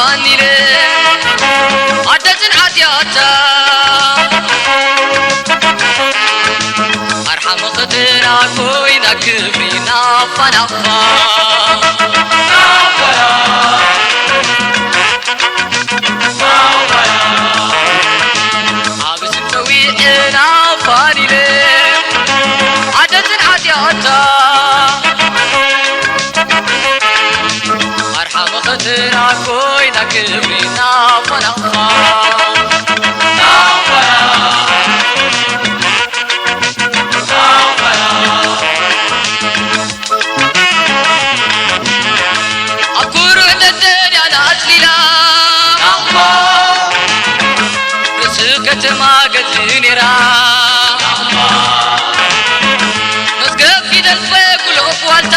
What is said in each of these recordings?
ኣኒለ ኣደ ጽንዓት ያታ ኣርሓ መኸተና ኮይና ክብሪ ናፋ ናፋ። ኣብ ስም ጸዊዕና ፋኒለ ኣደ ጽንዓት ያታ ኣርሓ መኸተና ኮይና ክብሪ ናፋ ናፋ። ኣብ ኩርዕ መጠን እያ ኣጽሊላ ርእሲ ከተማ ገድሊ ነይራ። መዝገብ ፊደል ፈጉሎ ዋልታ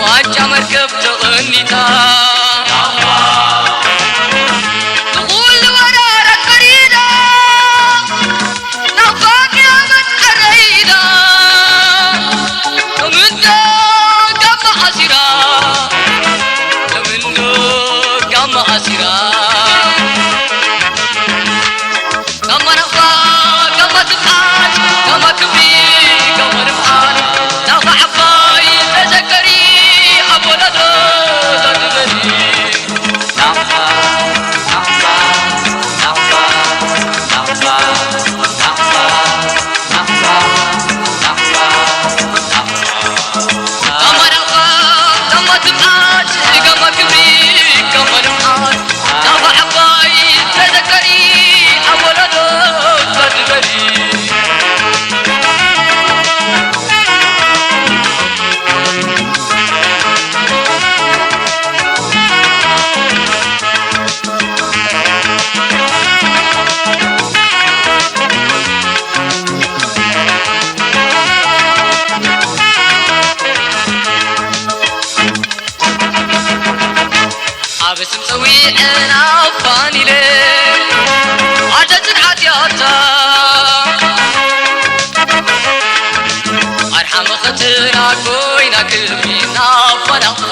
ዋንጫ መርከብ ተቐኒታ ንኹሉ ወራራት ፈሪዳ። ናፋቅያ መትዓረይዳ ከምንዶ ጋማ ኣሲራ ከምንዶ ጋማ ኣሲራ ጋማ ናፋ ጋማ ትብዓት ጋማ ክብሪ ጋማ ንብዓት ናፋ ዓባይ ተዘከሪ ኣብ ወለዶ ዘትበሪ ኣብ ስም ጸዊዐን ኣፋኒለ ኣደ ጽንዓት ያታ ኣርሓ መኸትና ኮይና ክብሪ ናፋ ናፋ።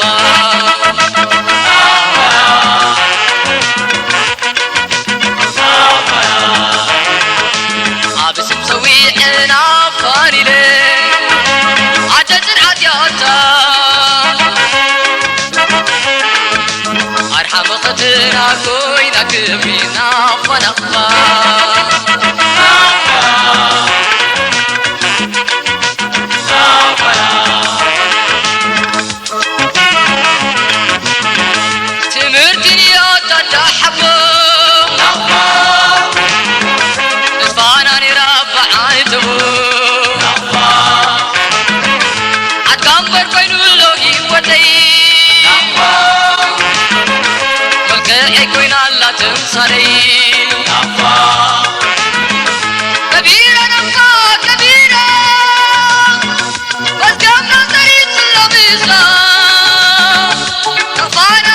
ኣብ ስም ጸዊዐን ኣፋኒለ ኣደ ጽንዓት ያታ ኣርሓ መኸትና ኮይና ክብሪ ናፋ ናፋ። ትምህርቲ ንዮ ታዳሓቦ ተስፋና ነይራ በዓይትቡ ኣትካ እምበር ኮይኑ ኣሎ ህይወተይ መልክዐይ ኮይና ኣላ ተምሳለይ ከቢረ ነፋ ከቢረ መዝገብና ሰሪቱ ለቢሳ ጠፋና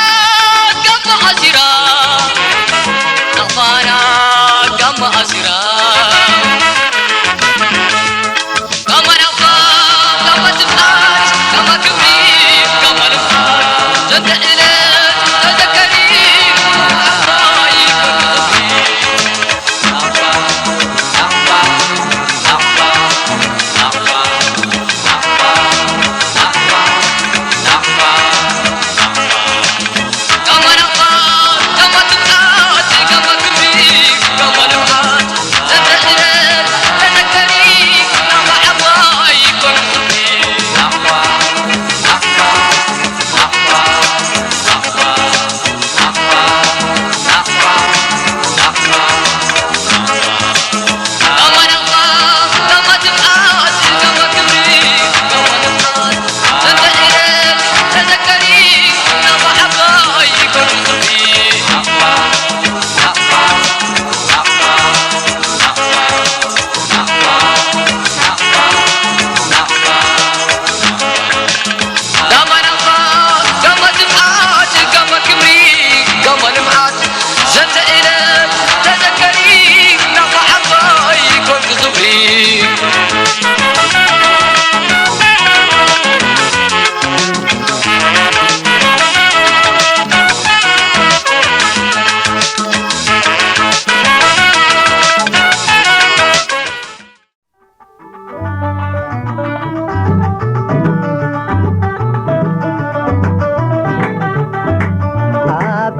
ጋማ ኣሲራ ጠፋና ጋማ ኣሲራ ጋማ ናፋ ጋማ ትብዓት ጋማ ክብሪ ጋማ ልብዓት ዘንተ ዕለት ተዘከሪ ኣሕራይ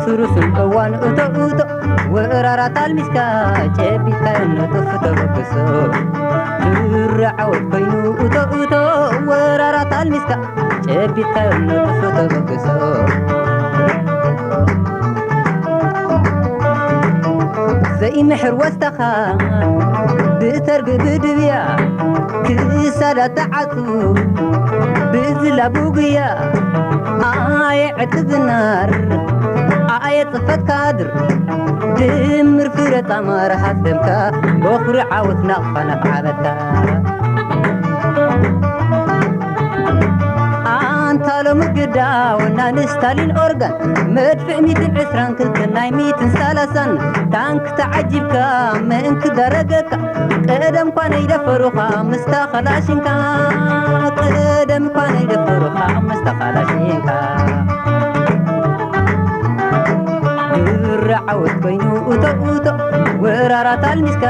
ሱሩስን እዋን እቶ እቶ ወራራት ኣልሚስካ ጨቢጥካዮ ንጡፍ ተበግሶ። ድረ ዓወት ኮይኑ እቶ እቶ ወራራት ኣልሚስካ ጨቢጥካዮ ንጡፍ ተበግሶ። ዘይምሕር ወስታኻ ብተርቢ ብድብያ ክሳዳ ተዓጹ ብዝላ ብጉያ ኣየ ዕጥብናር ኣየ ጽፈት ካድር ድምር ፍረ ጣማር ሃሰምካ በኹሪ ዓወት ናቕፋ ነቕዓበካ። ኣንታ ሎሚ ግዳ ወናኒ ስታሊን ኦርጋን መድፍዕ ሚትን ዕስራን ክልተን ናይ ሚትን ሰላሳን ታንክ ተዓጂብካ ምእንቲ ዳረገካ ቀደም እኳ ነይደፈሩኻ ምስታ ኸላሽንካ ቀደም እኳ ነይደፈሩኻ ምስታ ኸላሽንካ ድረ ዓወት ኮይኑ እቶ እቶ ወራራት ኣልሚስካ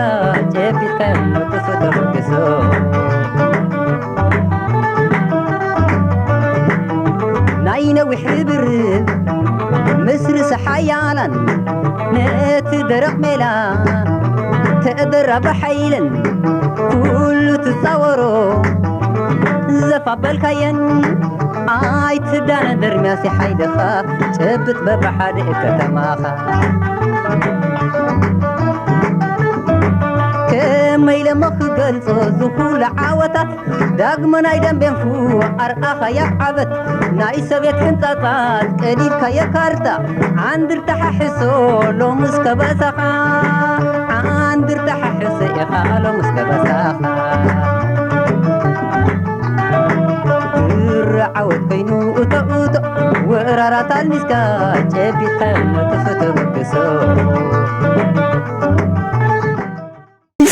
ጨቢጥካ ንጡፍ ተበግሶ። ናይ ነዊሕ ርብርብ ምስ ርእሲ ሓያላን ነቲ ደረቕ ሜላ ተደራቢ ሓይልን ኩሉ ትጻወሮ ዘፋበልካየን ኣይትዳነ ደርምያሲ ሓይልኻ ጨብጥ በብሓደ ከተማኻ ከመይ ኢለ እሞ ክገልጾ ዝኹሉ ዓወታት ዳግመ ናይ ደንቤንፉ ኣርኣኻያ ዓበት ናይ ሶብየት ሕንጻጻት ቀዲድካዮ ካርታ ዓንድር ተሓሕሶ ሎምስ ከበሳኻ ዓንድር ተሓሕሶ ኢኻ ሎምስ ከበሳኻ ድረ ዓወት ኮይኑ እቶ እቶ ወራራት ኣልሚስካ ጨቢጥካዮ ንጡፍ ተበግሶ።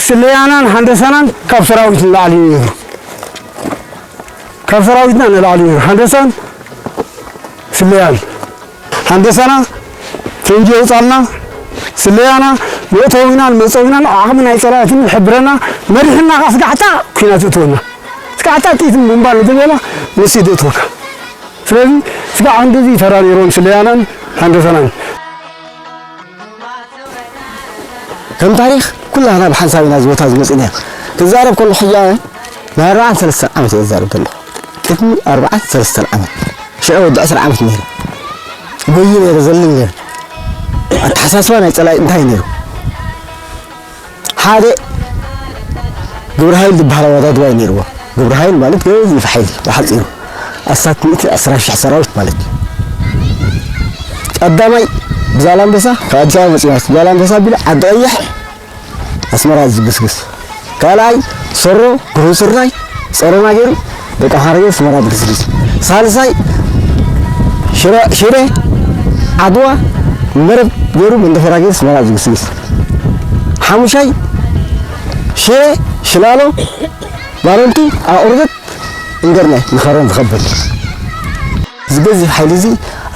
ስለያናን ሃንደሳናን ካብ ሰራዊት ንላዕሊ እዩ ነይሩ። ካብ ሰራዊትና ንላዕሊ እዩ ነይሩ። ሃንደሳን ስለያን። ሃንደሳና ፈንጂ የውጻልና፣ ስለያና መእተዊናን መጸዊናን ዓቕሚ ናይ ጸላእትን ይሕብረና፣ መሪሕና ከኣ ስጋዕ ጣዕ ኲናት የእትወና። ስጋዕ ጣዕ ጥይትን ቡምባን እንተበላ ንሱ እዩ ዘእትወካ። ስለዚ ስጋዕ ክንድዚ ተራ ነይሮም ስለያናን ሃንደሳናን። ከም ታሪኽ ኩላህና ብሓንሳብ ኢና እዚ ቦታ ዝመጽእና። ክዛረብ ከለኹ ሕጂ ኣነ ናይ ኣርባዓን ሰለስተን ዓመት እየ ዝዛረብ ዘለኹ። ቅድሚ ኣርባዓን ሰለስተን ዓመት፣ ሽዑ ወዲ ዕስራ ዓመት ነይረ። ጎዪ ነይረ፣ ዘሊ ነይረ። ኣተሓሳስባ ናይ ጸላኢ እንታይ ነይሩ? ሓደ ግብረ ሓይል ዝበሃል ኣወዳድባ እዩ ነይርዎ። ግብረ ሓይል ማለት ገዚፍ ሓይሊ ብሓጺሩ ኣስታት ሚእቲ ዕስራ ሽሕ ሰራዊት ማለት እዩ። ቀዳማይ ብዛላምበሳ ካብ ኣዲስ ኣበባ መጺኡ ማለት እዩ። ዛላምበሳ ኣቢሉ ዓዲ ቀይሕ ኣስመራ ዝግስግስ። ካልኣይ ሶሮ ግሩም ስርናይ ጸሮና ገይሩ ደቂ ኣምሓራ ገይሩ ኣስመራ ዝግስግስ። ሳልሳይ ሽረ፣ ሽረ ዓድዋ መረብ ገይሩ መንደፈራ ገይሩ ኣስመራ ዝግስግስ። ሓሙሻይ ሽረ ሽላሎ ባረንቱ ኣቑርደት እንገርናይ ንኸረን ዝኸበል። እዚ ገዚፍ ሓይሊ እዚ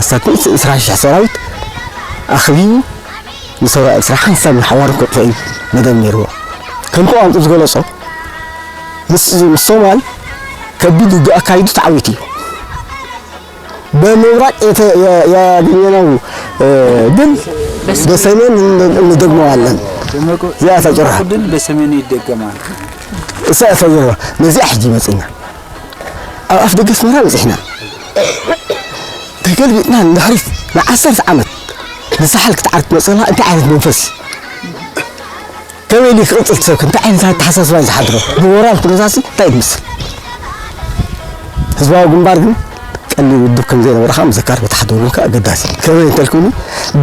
ኣስታት ሚእቲ ዕስራ ሽሕ ሰራዊት ኣኽቢቡ ንሰውራ ኤርትራ ሓንሳብ ንሓዋሩ ከጥፍእ እዩ መደብ ነይርዎ። ከምቲ ቋንቁ ዝገለጾ ምስ፣ ምስ ሶማል ከቢድ ውግእ ኣካይዱ ተዓዊቱ እዩ። በምብራቅ የተ-፣ የ-፣ ያገኘነው፣ እ፣ ድል በሰሜን እንደ-፣ እንደግመዋለን። እዚኣ እታ ጭርሖ። ድል በሰሜን ይደገማል። እሳ እታ ጭርሖ። ነዚኣ ሕጂ መጺና። ኣብ ኣፍ ደገ ኣስመራ በጺሕና። ተገልቢጥና ንድሕሪት ንዓሰርተ ዓመት ንሳሕል ክትዓርክ መጸላ እንታይ ዓይነት መንፈስ እዩ? ከመይ ኢሉ ክቕጽል ትሰብክ? እንታይ ዓይነት ኣተሓሳስባ እዩ ዝሓድሮ? ብሞራል ኩነታሲ እንታይ እዩ ዝመስል? ህዝባዊ ግንባር ግን ቀሊል ውድብ ከም ዘይነበረ ከዓ ምዝካር በቲ ሓደ ወገን ከዓ ኣገዳሲ እዩ። ከመይ እንተልኩኒ፣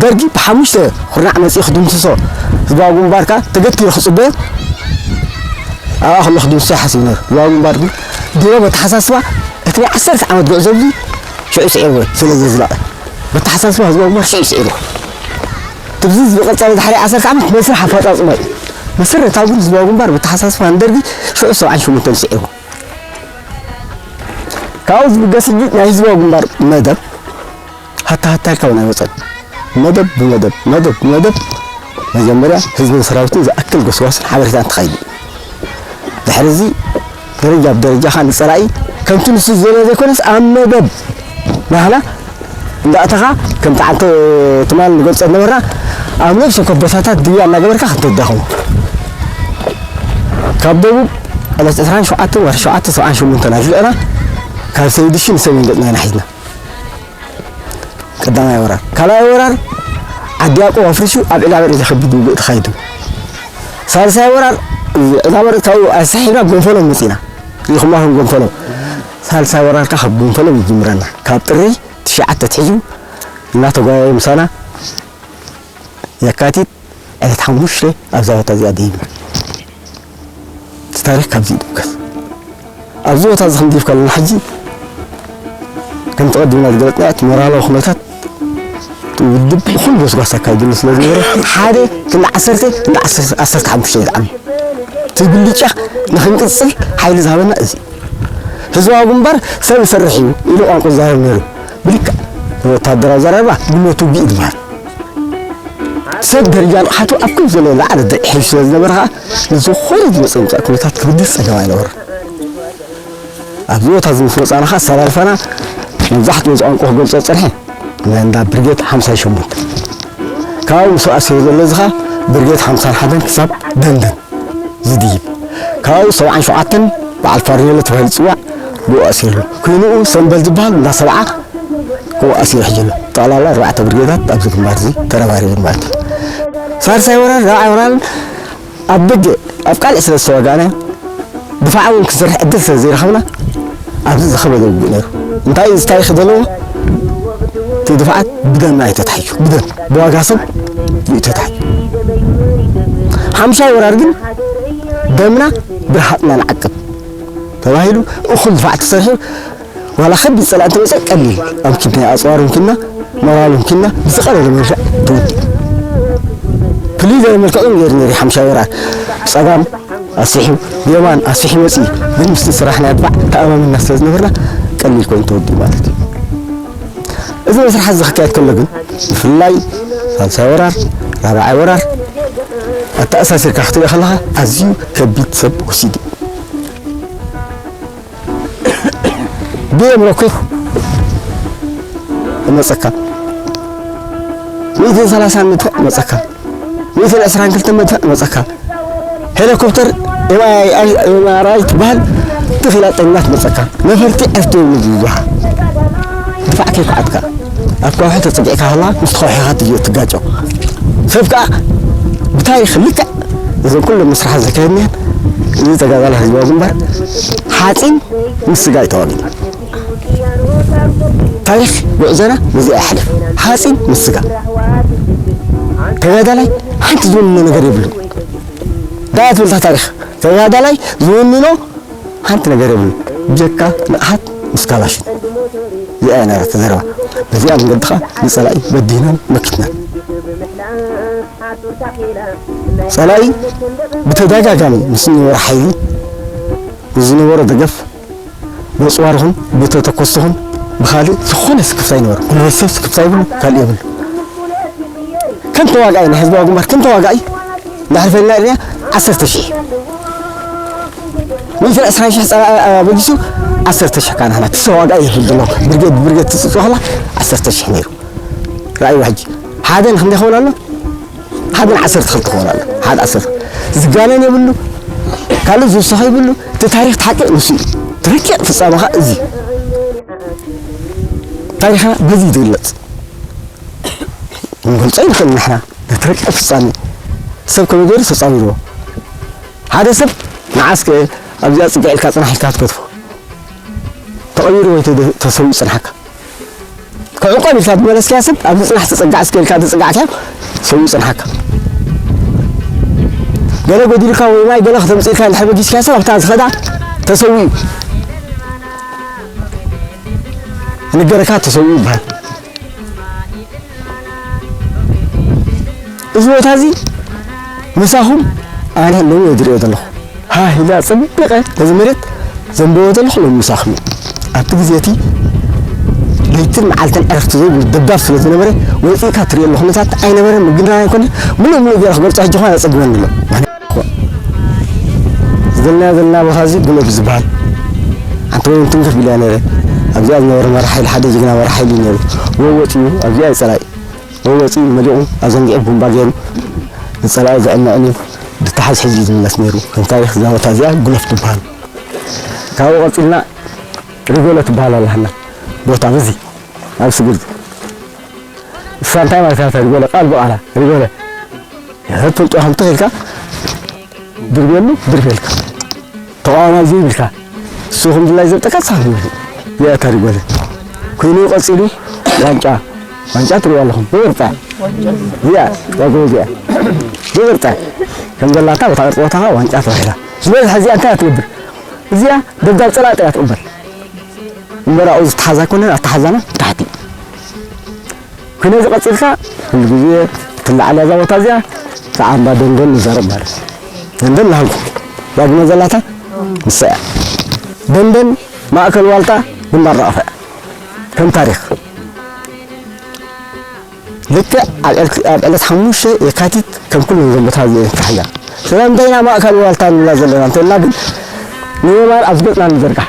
ደርጊ ብሓሙሽተ ኩርናዕ መጺኡ ክድምስሶ ህዝባዊ ግንባር ከዓ ተገቲሩ ክጽበዮ ኣብኣ ከሎ ክድምስሶ ይሓስብ ነይሩ። ህዝባዊ ግንባር ግን ድሮ በተሓሳስባ እቲ ናይ ዓሰርተ ዓመት ጉዕዞ እዚ ሽዑ ስዒርዎ እዩ፣ ስለ ዘዝለቐ። በተሓሳስባ ህዝባዊ ግንባር ሽዑ ስዒርዎ። ትብዚ ዝቐጸለ ድሕሪ ዓሰርተ ዓመት መስርሕ ኣፈጻጽማ እዩ። መሰረታዊ ግን ህዝባዊ ግንባር በተሓሳስባ ንደርጊ ሽዑ ሰብዓን ሸሞንተን ስዒርዎ። ካብኡ ዝብገስ ሕጂ ናይ ህዝባዊ ግንባር መደብ ሃታ ሃታ ኢልካ እውን ኣይወጸን። መደብ ብመደብ፣ መደብ ብመደብ መጀመርያ ህዝብን ሰራዊትን ዝኣክል ጎስጓስን ሓበሬታን ተኻይዱ። ድሕሪ እዚ ደረጃ ብደረጃ ኸኣ ንጸላኢ ከምቲ ንሱ ዝደለዮ ዘይኮነስ ኣብ መደብ ናህና እንዳእተኻ ከምቲ ዓንተ ትማል ንገልጾ ነበርና። ኣብ ነፍሲ ኮቦታታት ድያ እናገበርካ ክትዳኸሙ። ካብ ደቡብ ዕለት ዕስራን ሸውዓተን ወርሒ ሸውዓተ ሰብዓን ሸሞንተን ኣድልዕና ካብ ሰይድሺ ንሰሜን ገጽና ኢና ሒዝና። ቀዳማይ ወራር። ካልኣይ ወራር ዓዲ ያዕቆብ ኣፍሪሱ ኣብ ዒላበርዒ ዘኸቢድ ውግእ ተኻይዱ። ሳልሳይ ወራር ዒላበርዒ ካብኡ ኣስሒብና ጎንፈሎም መጺና። ርኢኹማ ከም ጎንፈሎም። ሳልሳይ ወራር ከኣ ካብ ጎንፈሎም ይጅምረና። ካብ ጥሪ ትሽዓተ ኣትሒዙ እናተጓየየ ምሳና የካቲት ዕለት ሓሙሽተ ኣብዛ ቦታ እዚኣ ደይብና። እቲ ታሪኽ ካብዚ ይድምከስ። ኣብዚ ቦታ እዚ ክንድይብ ከለና ሕጂ ከምቲ ቀዲምና ዝገለጽናዮ እቲ ሞራላዊ ኩነታት እቲ ውድብ ብኹሉ ጎስጓስ ኣካይድሉ ስለ ዝነበረ ሓደ ክንዲ ዓሰርተ ክንዲ ዓሰርተ ዓሰርተ ሓሙሽተ ይድዓም። እቲ ብልጫ ንኽንቅጽል ሓይሊ ዝሃበና እዚ ህዝባዊ ግንባር ሰብ ይሰርሕ እዩ ኢሉ ቋንቋ ዝዛረብ ነይሩ። ብልክዕ ወታደራዊ ዘረባ ጉልበት ውግእ እዩ ዝበሃል። ሰብ ደረጃ ንቕሓቱ ኣብ ከም ዘሎ ላዕሊ ደቂሑ ስለ ዝነበረ ኸኣ ንዝኾነ ዝመጸ ምጻእ ኩነታት ክብድህ ጸገም ኣይነበሮን። ኣብዚ ቦታ እዚ ምስ መጻና ኸኣ ኣሰላልፋና መብዛሕትኡ እዚ ቋንቋ ክገልጾ ዝጸንሐ ናይ እንዳ ብርጌድ ሓምሳ ሸሞንተ። ካብኡ ምስ ኣሲሩ ዘሎ እዚ ኸኣ ብርጌድ ሓምሳን ሓደን ክሳብ ደንደን ዝድይብ። ካብኡ ሰብዓን ሸውዓተን በዓል ፋርኔሎ ተባሂሉ ዝጽዋዕ ብኡ ኣሲሩ። ኩይንኡ ሰምበል ዝበሃል እንዳ ሰብዓ ብኡ ኣሲሩ ሕጂ ኣሎ። ጠቕላላ ኣርባዕተ ብርጌዳት ኣብዚ ግንባር እዚ ተረባሪበን ማለት እዩ። ሳልሳይ ወራር፣ ራብዓይ ወራርን ኣብ ደገ ኣብ ቃልዕ ስለ ዝተዋጋእና ድፋዕ እውን ክንሰርሕ ዕድል ስለ ዘይረኸብና ኣብዚ ዝኸበደ ውግእ ነይሩ። እንታይ እዚ ታሪኽ ዘለዎ? እቲ ድፍዓት ብደምና እዩ ተታሒዙ። ብደም፣ ብዋጋ ሰብ እዩ ተታሒዙ። ሓምሻይ ወራር ግን ደምና ብርሃጽና ንዓቅብ ተባሂሉ እኹል ድፋዕ ተሰሪሑ። ዋላ ከቢድ ጸላኢ እንተመጸ ቀሊል ኣምኪንና፣ ኣጽዋር ኣምኪንና፣ ሞራል ኣምኪንና ብዝቐለለ መልክዕ ተወዲኡ። ፍልይ ዝበለ መልክዑ ነይሩ ነይሩ ሓምሻይ ወራር። ብጸጋም ኣስፊሑ፣ ብየማን ኣስፊሑ መጺኡ። ግን ምስቲ ስራሕ ናይ ድፋዕ ተኣማሚንና ስለ ዝነበርና ቀሊል ኮይኑ ተወዲኡ ማለት እዩ። እዚ መስርሕ እዚ ክካየድ ከሎ ግን ብፍላይ ሳልሳይ ወራር፣ ራብዓይ ወራር ኣተኣሳሲርካ ክትሪኦ ከለኻ ኣዝዩ ከቢድ ሰብ ወሲዱ እዩ። ብየም ሮኬት እመጸካ፣ ሚእትን ሰላሳን መድፍዕ እመጸካ፣ ሚእትን ዕስራን ክልተን መድፍዕ እመጸካ። ሄሊኮፕተር ኤምኣርኣይ ትበሃል ትኽ ኢላ ጠሚና ትመጸካ። ነፈርቲ ዕርፍቲ የብሉ ዝብሉኻ። ድፋዕ ከይከዓትካ ኣብ ከውሒ ተጸጊዕካ ከላ ምስ ከውሒ ኢኻ ትግ-፣ ትጋጨው። ሰብ ከኣ ብታሪኽ ልክዕ እዘን ኩለን መስርሓት ዘካየድናየን እዚ ተጋዳላይ ህዝባዊ ግንባር ሓጺን ምስ ስጋ እዩ ተዋጊኡ። ታሪኽ ጉዕዞና በዚኣ ይሓልፍ። ሓጺን ምስ ስጋ። ተጋዳላይ ሓንቲ ዝውንኖ ነገር የብሉን። እንታይ እያ ትብል እታ ታሪኽ? ተጋዳላይ ዝውንኖ ሓንቲ ነገር የብሉን። ብጀካ ንቕሓት ምስ ካላሽን። እዚኣ እያ ነይራ እታ ዘረባ። በዚኣ መንገዲ ኸኣ ንጸላኢ በዲህናን መኪትናን። ጸላኢ ብተደጋጋሚ ምስ ዝነበሮ ሓይሊ፣ ምስ ዝነበሮ ደገፍ፣ በጽዋር ይኹን ብተተኮስቲ ይኹን ብኻልእ ዝኾነ ስክፍታ ኣይነበሮን። ጉልበት ሰብ ስክፍታ የብሉ፣ ካልእ የብሉ። ከም ተዋጋኢ ናይ ህዝባዊ ግንባር፣ ከም ተዋጋኢ እንድሕር ፈሊና ርኢና ዓሰርተ ሽሕ፣ ሚእትን ዕስራን ሽሕ ጸላኢ ኣበጊሱ ዓሰርተ ሽሕ ከኣ ንሕና እቲ ተዋጋኢ ይብል ዘሎ። ብርጌድ ብብርጌድ ትጽጽኦ ከላ ዓሰርተ ሽሕ ነይሩ። ረኣይዎ ሕጂ። ሓደ ንክንደይ ክኸውን ኣሎ? ሓደ ንዓሰርተ ክልተ ክኸውን ኣሎ። ሓደ ዓሰርተ። ዝጋነን የብሉ። ካልእ ዝውሰኸ የብሉ። እቲ ታሪኽ እቲ ሓቂ ንሱ እዩ። እቲ ረቂቕ ፍጻመ ኸኣ እዚ። ታሪኽና በዚ እዩ ዝግለጽ። ክንገልጾ ኣይንኽእልን ንሕና። ነቲ ረቂቕ ፍጻመ ሰብ ከመይ ገይሩ ተጻዊርዎ? ሓደ ሰብ ንዓ እስከ ኣብዚኣ ጽግዕ ኢልካ ጽናሕ ኢልካ ትገድፎ። ተቐቢሩ ወይ ተደ-፣ ተሰዊኡ ይጽንሓካ። ክዕቆብ ኢልካ ዝመለስካዮ ሰብ ኣብዚ ጽናሕ ተጸጋዕ እስከ ኢልካ ዝጸጋዕካዮ ሰዊኡ ይጽንሓካ። ገለ ጎዲልካ ወይ ማይ ገለ ክተምጽእ ኢልካ እንድሕር በጊስካዮ ሰብ ኣብታ ዝኸዳ ተሰዊኡ። ንገረካ ተሰዊኡ ይበሃል። እዚ ቦታ እዚ ምሳኹም ኣነ ሎሚ እየ ዝሪኦ ዘለኹ። ሃህ ኢለ ኣጸቢቐ ነዚ መሬት ዘንብቦ ዘለኹ ሎሚ ምሳኹም እዩ። ኣብቲ ግዜ እቲ ለይትን መዓልትን ዕረፍቲ ዘይብሉ ደብዳብ ስለ ዝነበረ ወጺእካ ትሪኦ ኩነታት ኣይነበረን። ምግንራን ኣይኮነን። ምሉእ ምሉእ ገይረ ክገልጾ ሕጂ ኸኣ የጸግመኒ ኣሎ። ዝደለናዮ ዘለና ቦታ እዚ ጉለቢ ዝበሃል ሓንቲ ወይ ትንክፍ ኢለ እያ ነይረ። ኣብዚኣ ዝነበረ መራሒ ሓይሊ ሓደ ጅግና መራሒ ሓይሊ ነይሩ። ወወፂኡ ኣብዚኣ ይፀላኢ ወወፂኡ መሊቑ ኣዘንጊዑ ቡምባ ገይሩ ንፀላኢ ዘዕንዕን እዩ። ብተሓዝ ሕዚ እዩ ዝምለስ ነይሩ። ከም ታሪክ እዛ ቦታ እዚኣ ጉለፍ ትበሃል። ካብኡ ቀፂልና ሪጎለ ትበሃል ኣለሃና ቦታ በዚ ኣብ ስግርዚ እሳ እንታይ ማለት እያ? ሪጎለ ቃል ብቓላ ሪጎለ ትፈልጦ ከምቲ ኢልካ ድርቤሉ ድርቤልካ ተቃዋማይ ዘይብልካ እሱ ከም ድላይ ዘብጠካ ሳብ የእታ ሪጎለ ኮይኑ ቀፂሉ ዋንጫ ዋንጫ ትሪእዋ ኣለኹም ብቕርፃ እዚኣ ዋጎ እዚኣ ብቕርፃ ከም ዘላታ በታ ቅርፂ ቦታኻ ዋንጫ ተባሂላ ዝበዝሐ እዚኣ እንታይ እያ ትገብር እዚኣ ደብዳብ ፀላእጢ እያ ትቕበል እምበር ኣብኡ ዝተሓዛ ኣይኮነን ኣተሓዛና ታሕቲ ኩነ ዝቐፅልካ ኩሉ ግዜ ትለዓል እዛ ቦታ እዚኣ ሰዓምባ ደንደን ንዛረብ ማለት እዩ። ደንደን ናሃንኩ ዳግመ ዘላታ ንሳ እያ። ደንደን ማእከል ዋልታ ግንባር ራቕፈ ከም ታሪክ ልክዕ ኣብ ዕለት ሓሙሽተ የካቲት ከም ኩሉ ዞም ቦታ እዚኦ ተሓያ ስለምንታይና ማእከል ዋልታ ንብላ ዘለና እንተልና ግን ንየማን ኣብ ዝገፅና ንዘርጋሕ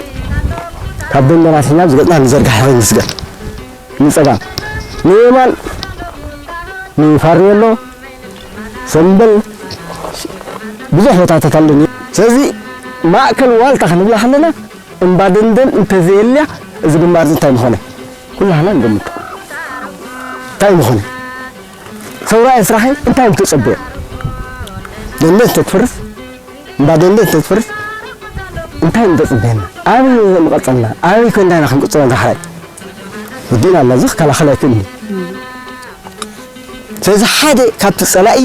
ካብ ደንደን ኣትሒና ኣብ ዝገፅና ንዘርጋሕ ይኸይን ዝገር ንጸጋም ንየማን ንፋርኔሎ ሰምበል ብዙሕ ቦታታት ኣለኒ። ስለዚ ማእከል ዋልታ ክንብላ ከለና እምባ ደንደን እንተዘየልያ እዚ ግንባር እዚ እንታይ ምኾነ? ኩላህና ንገምቶ። እንታይ ምኾነ? ሰውራይ ስራሐይ እንታይ ምተጸበየ? ደንደን ተትፈርስ እምባ ደንደን ተትፈርስ እንታይ ምተጸበየና? ኣበይ ምቐጸልና? ኣበይ ኮንዳና ክንቅጽሎ ዳሕራይ? ወዲእና ኣለዚ ክከላኸል ኣይክእልን እዩ። ስለዚ ሓደ ካብቲ ጸላኢ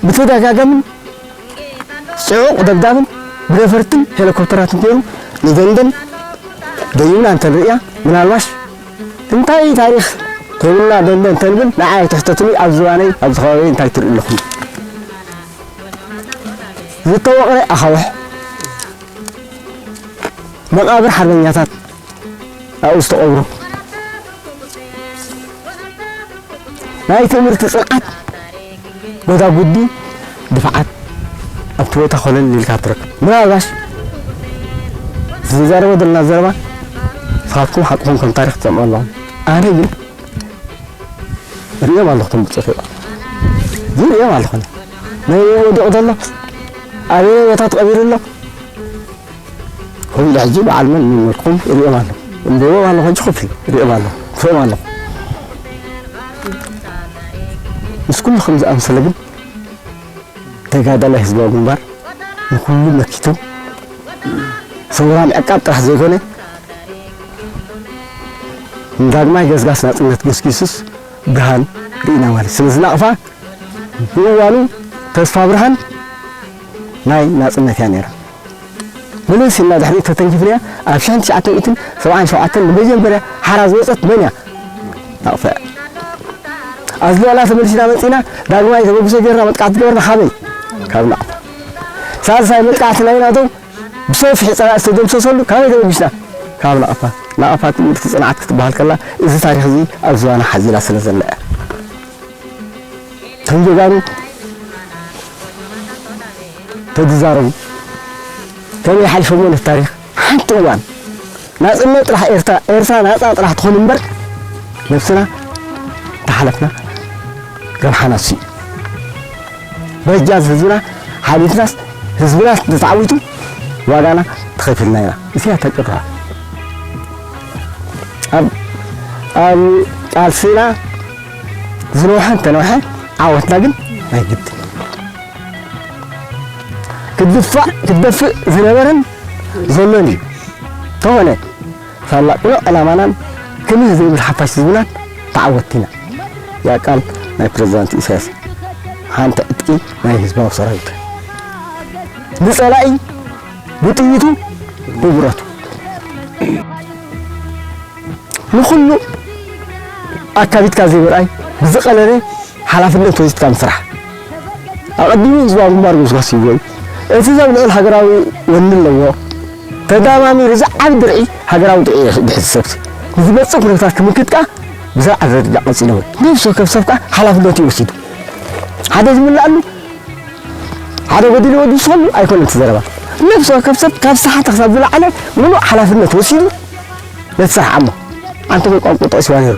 ብተደጋጋምን ጽዑቕ ደብዳብን ብነፈርትን ሄሊኮፕተራትን ገይሩ ንደንደን ደይብና እንተንርእያ ምናልባሽ እንታይ ታሪኽ ትህብና ደንደን ተንብል ንዓይ ኣይትሕተቱኒ ኣብ ዝባነይ ኣብዚ ከባቢ እንታይ ትርኢ ኣለኹም ዝተወቕረ ኣኻውሕ መቓብር ሓርበኛታት ኣብኡ ዝተቐብሩ ናይ ትምህርቲ ፅንዓት ጎዳጉዲ ድፍዓት ኣብቲ ቦታ ኮለል ኢልካ ትረክብ ምናልባሽ ዝዛረቦ ዘለና ዘረባ ንስኻትኩም ሓቅኹም ከም ታሪክ ትሰምዑ ኣለኹም ኣነ ግን ርእዮም ኣለኹ ቶም ብፆት ይባ ዝርእዮም ኣለኹ ናይ ወዲቑ ዘሎ ኣበየ ቦታ ተቐቢሩ ኣሎ ከምኡ ኢለ ሕጂ በዓል መን ምመልኩም ርእዮም ኣለኹ እምበቦም ኣለኹ ሕጂ ኮፍ ርእዮም ኣለኹ ክርእዮም ኣለኹ ምስ ኩሉ ከም ዝኣምሰለ ግን ተጋዳላይ ህዝባዊ ግንባር ንኩሉ መኪቱ ሰውራ ምዕቃብ ጥራሕ ዘይኮነ ንዳግማይ ገስጋስ ናፅነት ገስጊሱስ ብርሃን ርኢና ማለት ስለ ዝናቕፋ ብእዋኑ ተስፋ ብርሃን ናይ ናፅነት እያ ነይራ። መለስ ኢልና ድሕሪኡ ተተንኪፍናያ ኣብ ሽሕን ትሽዓተ ሚእትን ሰብዓን ሸውዓተን ንመጀመርያ ሓራ ዝወፀት መን እያ? ናቕፋ እያ። ኣዝለዋላ ተመሊስና መፂና ዳግማይ ተበግሶ ጌርና መጥቃዕቲ ገበርና ካበይ? ካብ ናቕፋ። ሳልሳይ መጥቃዕቲ ናይ ናቶም ብሰፊሕ ፀላኢ ዝተደምሰሰሉ ካበይ ተበጊስና? ካብ ናቕፋ። ናቕፋ ትምህርቲ ፅንዓት ክትበሃል ከላ እዚ ታሪክ እዚ ኣብ ዝባና ሓዚላ ስለ ዘላ እያ። ከም ጀጋኑ ተዝዛረቡ ከመይ ሓሊፎሞ ነቲ ታሪክ ሓንቲ እዋን ናፅነት ጥራሕ ኤርትራ ኤርትራ ናፃ ጥራሕ ትኾን እምበር ነብስና ተሓለፍና ረብሓና እሱ እዩ በጃ ህዝብና ሓሊፍናስ ህዝብና ተተዓዊቱ ዋጋና ተኸፊልና ኢና እዚኣ ተጭርሖ ኣብ ኣብ ቃልስና ዝነውሐ እንተነውሐ ዓወትና ግን ኣይግድን ክድፋእ ክደፍእ ዝነበረን ዘሎን እዩ ተኾነ ሳላ ቅኑዕ ዕላማናን ክልህ ዘይብል ሓፋሽ ህዝብናን ተዓወትቲ ኢና ያ ቃል ናይ ፕረዚዳንት ኢሳያስ ሓንቲ ዕጥቂ ናይ ህዝባዊ ሰራዊት ንጸላኢ ብጥይቱ ብብረቱ ንኹሉ ኣካቢትካ ዘይምርኣይ ብዝቐለለ ሓላፍነት ወሲድካ ምስራሕ ኣቐዲሙ ህዝባዊ ግንባር ጎስጓስ ይብሎ እዩ። እቲ ሰብ ልዑል ሃገራዊ ወኒ ኣለዎ። ተዳማሚሩ ዝዓቢ ድርዒ ሃገራዊ ድርዒ እዩ ድሕዚ ሰብሲ ንዝመፅእ ኩነታት ክምክት ከዓ ብዘለዓለ ደረጃ ቀፂሉ እውን ነብሲ ወከፍ ሰብ ከዓ ሓላፍነቱ እዩ ወሲዱ ሓደ ዝምልኣሉ ሓደ ጎዲሉ ወዲሰሉ ኣይኮነን እቲ ዘረባ ነብሲ ወከፍ ሰብ ካብ ዝሰሓተ ክሳብ ዝለዓለ ምሉእ ሓላፍነት ወሲዱ ነቲ ስራሕ ዓሞ ኣንተ ቋንቋ ጠቕስዋ ነይሩ።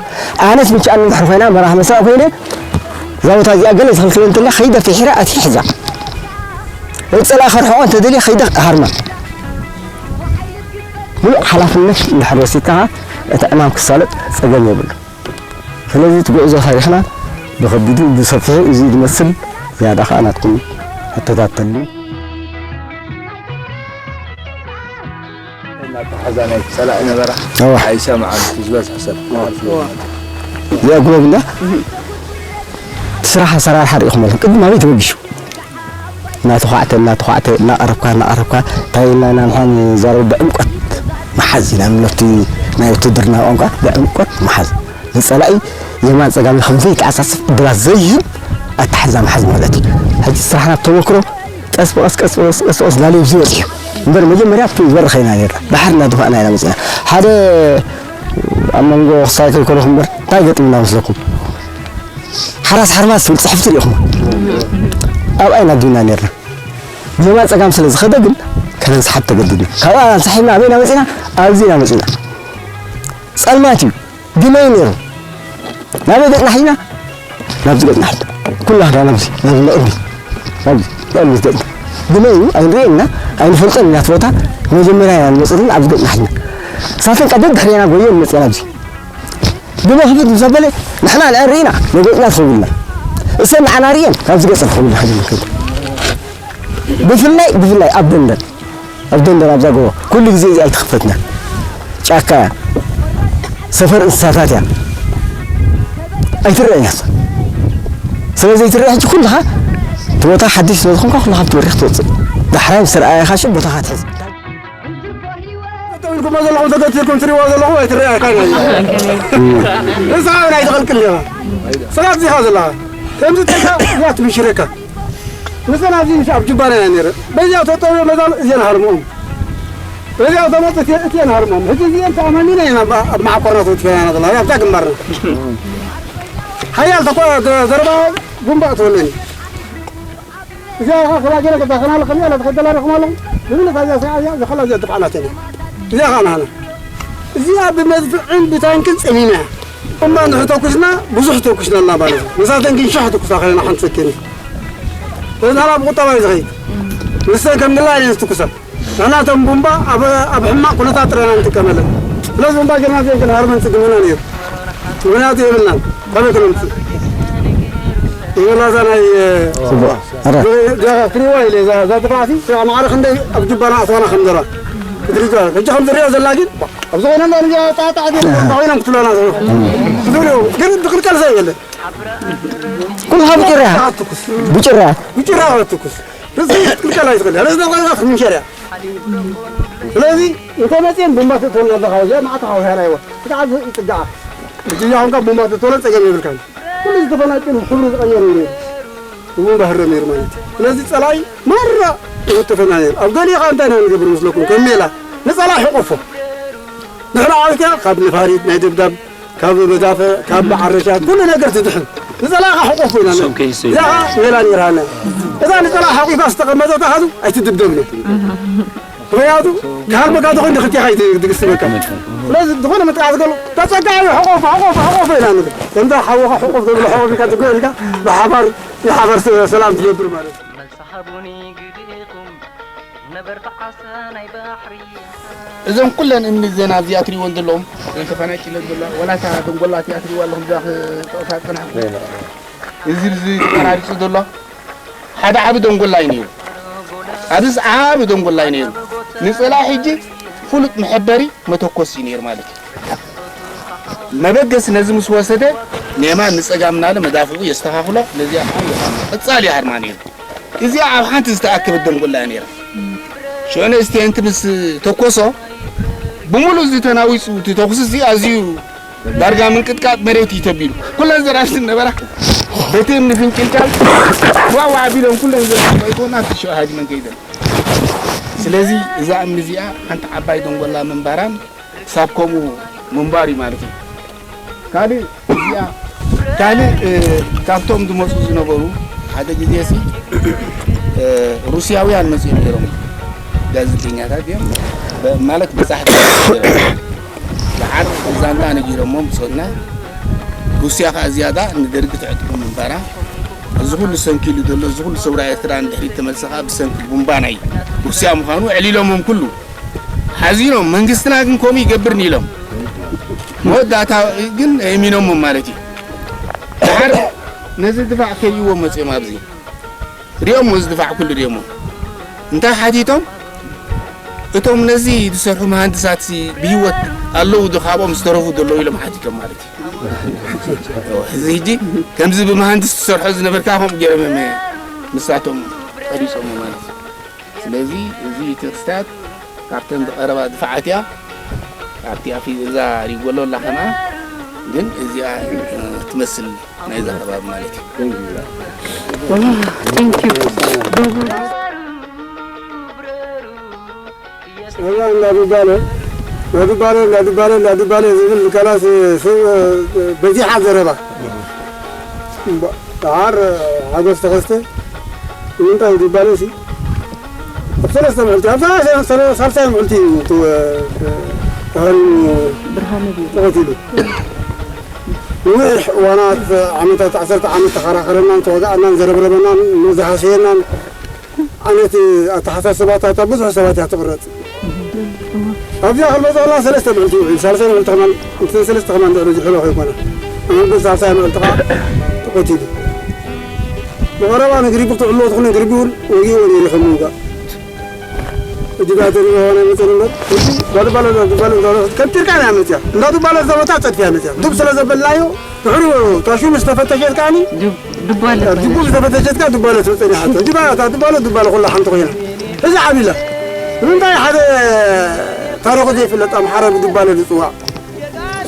ኣነስ ምቻኣን እንድሕር ኮይና መራሒ መስራቕ ኮይነ እዛ ቦታ እዚኣ ገለ ዝኽልክለ እንተላ ከይደ ፍሒረ ኣትየ ሕዛ። እፀላ ከርሕቆ እንተደልየ ከይደ ሃርማ። ሙሉእ ሓላፍነት እንድሕር ወሲድካ እቲ ዕማም ክሳለጥ ፀገም የብሉ። ስለዚ እቲ ጉዕዞ ታሪኽና ብኸቢዱ ብሰፊሑ እዚ ዝመስል ዝያዳ ከዓ ናትኩም ሕቶታት ተልዩ። እናተሓዛ ናይ ጸላኢ ነበራ እዋ። ኣይሰምዓን እቲ ዝበዝሐ ሰብ። እዋ። እዚኣ ጉበብ እንዳ እቲ ስራሕ ኣሰራርሓ ርኢኹም ኣለኹም። ቅድም ኣበይ ተበጊሱ? እናተዃዕተ፣ እናተዃዕተ፣ እናቐረብካ፣ እናቐረብካ፣ እንታይ ኢልና ኢና ንሕና ንዛረብ ብዕምቆት ምሓዝ ኢና። ነቲ ናይ ውትድርና ቋንቋ ብዕምቆት ምሓዝ። ንጸላኢ የማን ጸጋም ከም ዘይተዓጻጽፍ ዕድላት ዘይህብ ኣተሓሕዛ ምሓዝ ማለት እዩ። ሕጂ ስራሕና ብተመክሮ ቀስ ብቐስ፣ ቀስ ብቐስ፣ ቀስ ብቐስ ላልዩ ኣብዚ በጺሑ። እምበር መጀመርያ ኣብቲ ዝበርኸ ኢና ነርና። ባሕሪ እናደፋእና ኢና መጺና። ሓደ ኣብ መንጎ ክሳይ ከይኮነኹም እምበር እንታይ ገጢምና መስለኩም? ሓራስ ሓርማዝ ትብል ጽሕፍቲ ርኢኹማ? ኣብኣ ኢና ኣዲብና ነርና። ብየማን ጸጋም ስለ ዝኸደ ግን ከነንስሓብ ተገዲድና። ካብኣ ኣንሳሒብና ኣበይ ኢና መጺና? ኣብዚ ኢና መጺና። ጸልማት እዩ። ግመ እዩ ነይሩ። ናበይ ገጽና ሒዝና? ናብዚ ገጽና ሒዝና። ኩላህና ናብዚ፣ ናብዚ ንቕድሚት። ናብዚ፣ ንቕድሚት ገጽና። ግመ እዩ፣ ኣይንርእየና፣ ኣይንፈልጦን ኢና እቲ ቦታ። መጀመርያ ኢና ንመጽእ ዘለና ኣብዚ ገጽና ሒዝና። እሳተን ቀደድ ድሕሬና ጎየን መጽየን ኣብዚ። ግመ ክፍት ምስ ኣበለ፣ ንሕና ንዐን ርኢና፣ ንገጽና ትኸውልና። እሰን ንዓና ርኢየን፣ ናብዚ ገጽና ትኸውልና ሒዘን ንከይድ። ብፍላይ፣ ብፍላይ ኣብ ደንደን፣ ኣብ ደንደን ኣብዛ ጎቦ ኩሉ ግዜ እዚኣ ኣይትኽፈትና። ጫካ እያ። ሰፈር እንስሳታት እያ። ኣይትረአን እያ እሳ። ስለ ዘይትረአ ሕጂ ኩልኻ እቲ ቦታ ሓድሽ ስለ ዝኾንካ ኩልኻ ኣብቲ በሪኽ ትወፅእ። ዳሕራይ ምስ ረኣየኻ ሽም ቦታኻ ትሕዝ። ጠጠው ኢልኩሞ ዘለኹም ተገቲርኩም ትሪእዎ ዘለኹም ኣይትረኣየካን እያ። ንስኻ እውን ኣይትቐልቅል ኢኻ። ስጋ ኣብዚኻ ዘለኻ። ከምዚ ተይካ እያ ትብሽረካ። ንሰን ኣብዚ ምሽ ኣብ ጁባና እያ ነይረ። በዚኣ ተጠውዮ መዛል እዚአን ሃርምኦም። በዚኣ ተመጽእ እቲ-፣ እቲአን ሃርምኦም። ሕጂ እዚአን ተኣማሚና ኢና ኣብ፣ ኣብ መዓኮርና ተወቲፈና ዘለና፣ ኣብዛ ግንባርና። ሓያል ተኮ-፣ ዘ-፣ ዘረባ ጉንባእ ትወነኒ። እዚኣ ኸዓ ከማጀረ ገዛ ኸናለ ከሚያ ለተኸደላ ረኽማ ኣለኹ። ንምነት ኣብዚኣ ሰዓት እዚኣ፣ ዘኸላ እዚኣ ድፍዓላት እያ። እዚኣ ኸዓ ናህና። እዚኣ ብመድፍዕን ብታንክን ጸሚማ እያ። እማ ንሕተኩስና፣ ብዙሕ ተኩስናልና ማለት እዩ። ንሳተን ግን ሸሕ ትኩሳ ኸለና ሓንቲ ሰኪን። እዚ ናላ ብቁጠባ እዩ ዝኸይድ። ንሰን ከም ድላየን እየን ዝትኩሳ። ንሕና እተን ቡምባ ኣብ፣ ኣብ ሕማቕ ኩነታት ጥራይ ኢና ንጥቀመለን። ስለዚ ቡምባ ጌርና ዘይክን ሃርመን ጽግመና ነይሩ። ምኽንያቱ የብልናን። ካበይ ክነምጽእ? ይበላ እዛ ናይ፣ ጽቡቕ። ኣረ። ደ-፣ ደ-፣ ትሪዋ ኢለ እዛ፣ እዛ ድፋዕቲ፣ እዛ ማዕረ ክንደይ ኣብ ጅባና ኣስዋና ከም ዘላ። ክትሪዋ። ሕጂ ከም ዝሪኦ ዘላ ግን፣ ኣብ ዝኾነ እንዳ ንዚኣ ጣጣ ዓዲ ኮይኖም ክትብለና ዝብሉ። ክትብሉ፣ ግን ትኽልከል ሰብ የለን። ኩልኻ ብጭራ። ትኩስ። ብጭራ። ብጭራ ትኩስ። ርዝቂ ክትክልከል ኣይትኽእል። ርዝቂ ኮይንካ ክትምንሸር እያ። ስለዚ እንተ መፅየን ቡምባ ትእትወልና ኣለኻ። እዚኣ መዓት ሓውያ ናይዋ። ብጣዕሚ ይፅጋዓ። እጅያ ኾንካ ቡምባ ትእትወለን ፀገም የብልካን። ኩሉ ዝተፈናጨሉ ሕብሩ ዝቐየረ እዩ ነይሩ። እውን ባህረ ነይሩ ማለት እዩ። ስለዚ ጸላኢ ማራ ይወተፈና ነይሩ። ኣብ ገሊኡ ኸዓ እንታይ ኢና ንገብር መስለኩም? ከም ሜላ ንጸላኢ ሕቆፎ። ንሕና ዓዊትካ ካብ ነፋሪት ናይ ደብዳብ፣ ካብ መዳፍዕ፣ ካብ መዓረሻ፣ ኩሉ ነገር ትድሕን። ንጸላኢ ኸዓ ሕቆፎ ኢና ንብል። እዚኣ ኸዓ ሜላ ነይራና። እዛ ንጸላኢ ሓቂፋ ዝተቐመጠት ኣሃዱ ኣይትድብደብን እያ። ምኽንያቱ፣ ክሃርመካ ተኾይኑ ንኽልቴኻ እዩ ድግስ ትበካ። ስለዚ፣ ዝኾነ መጥቃዕቲ ገሉ፣ ተጸጋዒ፣ ሕቆፎ፣ ሕቆፎ፣ ሕቆፎ ኢና ንብል። ከምዛ ሓውኻ ሕቆፍ ተብሎ ሕቆፍ ኢልካ ትግዕ ኢልካ፣ ብሓባር፣ ብሓባር ሰ-፣ ሰላም ትነብር ማለት እዩ። መልሲ ሃቡኒ ግድኢኹም፣ ነበርቲ ዓሳ ናይ ባሕሪ። እዘን ኩለን እምኒ ዜና እዚኣ ትሪእወን ዘለኹም፣ እዘን ተፈናቂለን ዘለዋ፣ ዋላ እታ ደንጎላ እቲኣ ትሪእዋ ኣለኹም፣ እዛ ክጠቕሳ ዝጸናሕኩ። እዚ፣ እዚ ተፈራሪጹ ዘሎ፣ ሓደ ዓቢ ደንጎላ እዩ ነይሩ። ኣብዚ ዓቢ ደንጎላ እዩ ነይሩ። ንጸላኢ ሕጂ ፍሉጥ መሐበሪ መተኮሲ እዩ ነይሩ ማለት እዩ። መበገሲ ነዚ ምስ ወሰደ፣ ንየማን ንጸጋም እናለ መዳፍዑ የስተኻኽሎ፣ ነዚኣ ከዓ ይሃርማ። ቀጻሊ ይሃርማ ነይሩ። እዚኣ ኣብ ሓንቲ ዝተኣከበት ደንጎላ እያ ነይራ። ሽዑ ንእስቲ እንቲ ምስ ተኮሶ፣ ብምሉእ እዚ ተናዊጹ እቲ ተኹሲ እዚ ኣዝዩ ዳርጋ ምንቅጥቃጥ መሬት እዩ ተቢሉ። ኩለን ዘራሽቲ ነበራ። በቲ እምኒ ፍንጭልጫል ዋዋ ኣቢሎም ኩለን ዘራሽቲ ኣይኮና እቲ ሽዑ ሃዲመን ከይደን። ስለዚ እዛ እምኒ እዚኣ ሓንቲ ዓባይ ደንጎላ ምንባራን ክሳብ ከምኡ ምንባር እዩ ማለት እዩ። ካልእ እዚኣ፣ ካልእ፣ እ፣ ካብቶም ዝመፁ ዝነበሩ ሓደ ግዜ ሲ፣ እ፣ ሩስያውያን መፅኦም ነይሮም። ጋዜጠኛታት እዮም። በ-፣ ማለት በፃሕቲ እዮም ነይሮም። ደሓር ዛንታ ነጊሮሞም ብጾትና። ሩስያ ከኣ ዝያዳ ንደርጊ ትዕጥቑ ምንባራ፣ እዚ ኩሉ ሰንኪሉ ዘሎ፣ እዚ ኩሉ ሰውራ ኤርትራ ንድሕሪት ተመልሰ ከኣ ብሰንኪ ቡምባ ናይ ሩስያ ምዃኑ ኣዕሊሎሞም ኩሉ ሓዚኖም። መንግስትና ግን ከምኡ ይገብር ንኢሎም መወዳእታ ግን ኣእሚኖሞም ማለት እዩ። ደሓር ነዚ ድፋዕ ከይዎ መጽኦም ኣብዚ ሪኦሞ፣ እዚ ድፋዕ ኩሉ ሪኦሞ እንታይ ሓቲቶም? እቶም ነዚ ዝሰርሑ መሃንድሳት ሲ ብህይወት ኣለዉ ዶ? ካብኦም ዝተረፉ ዶ ኣለዉ ኢሎም ሓቲቶም ማለት እዩ። እዚ ሕጂ ከምዚ ብመሃንድስ ትሰርሖ ዝነበርካ ከምኡ ገይሮም እዮም ንሳቶም ቀሪጾሞ ማለት እዩ። ስለዚ እዚ እቲ ክስታት ካብተን ዝቐረባ ድፋዓት እያ። ኣብቲ ኣፊ እዛ ሪጎሎ ኣላ ከማን ግን እዚኣ እ፣ ትመስል ናይዛ ከባቢ ማለት እዩ። Wow, thank you. እዛ እንዳዱባለ እንዳዱባለ እንዳዱባለ እንዳዱባለ ዝብል ከላስ ሰብ በዚሓ ዘረባ። ደሓር ሓጎስ ተኸስተ ንምንታይ ዱባለ ሲ ኣብ ሰለስተ ምዕልቲ ኣብ ሰለስተ- ሰለ- ሳልሳይ ምዕልቲ እዩ ተ- ተኸሪኑ ብርሃነ ቢሉ ተቐቲሉ። ነዊሕ እዋናት ዓመታት ዓሰርተ ዓመት ተኸራኸረናን ተዋጋእናን ዘረብረበናን ዝሃሰየናን ዓይነት ኣተሓሳስባታት ኣብ ብዙሕ ሰባት እያ ትቕረጽ። ኣብዚኣ ክንመፅኣላ ሰለስተ ምዕልቲ ይውዕል፣ ሳልሳይ ምዕልቲ ከማን እተን ሰለስተ ከማን ድሕሪ ዝሕሎ ከይኮነ ኣብ መበል ሳልሳይ ምዕልቲ ከዓ ተቐቲሉ። ብቐረባ ንግሪቡ ክትዕልዎ ትኽእሉ፣ ንግሪቡ እውን ወጊእዎ ነይሩ ከም ምውጋእ። ሕጂ ዳ ተሪእዎ ናይ መፀን እምበር ሕጂ ጓልባለ ጓልባለ ከንቲርካ ናይ መፅያ እንዳዱባለ ዘበታ ፀድፍያ መፅያ ዱብ ስለ ዘበልናዮ ድሕሩ ታሹ ምስ ተፈተሸት ከዓኒ ዱባለ ዱቡ ዝተፈተሸት ከዓ ዱባለ ትፀኒሓቶ ዲባ እታ ዱባለ ዱባለ ኩላ ሓንቲ ኮይና እዚ ዓቢላ ንምንታይ ሓደ ታሪኹ ዘይፍለጥ ኣምሓረ ብዱባለ ዝፅዋዕ